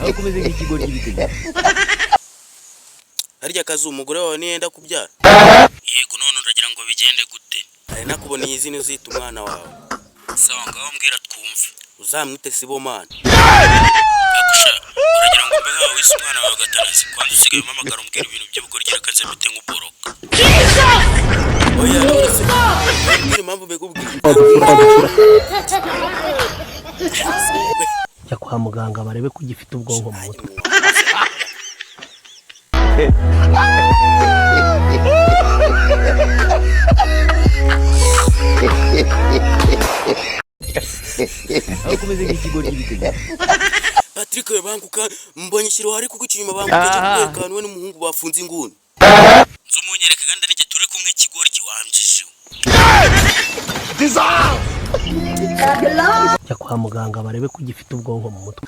Aho kumeze nk'ikigoryi bitegereje. Harya akazi umugore wawe niyenda kubyara? Yego, none uragira ngo bigende gute? Hari nakuboneye izina uzita umwana wawe. Sawa, ngaho mbwira twumve. Uzamwite Sibomana. Agusha, uragira ngo mbe nkawe wise umwana wawe Gatanazi? Kwanza usigaye umpamagara umbwira ibintu by'ubugoryi, reka nze mpite nkuboroka. Oya, none se mbwira impamvu mbikubwiye. Jya kwa muganga barebe ko ugifite ubwonko mu mutwe. Aho kumeze nk'ikigoryi bitegereje. Patrick we, banguka, mbonye ishyiro hari kuko inyuma, banguka cyo kwereka we n'umuhungu bafunze inguni. Nzu umunyereka kandi nijye turi kumwe, ikigoryi wamjije. Jya kwa muganga barebe ko ugifite ubwonko mu mutwe.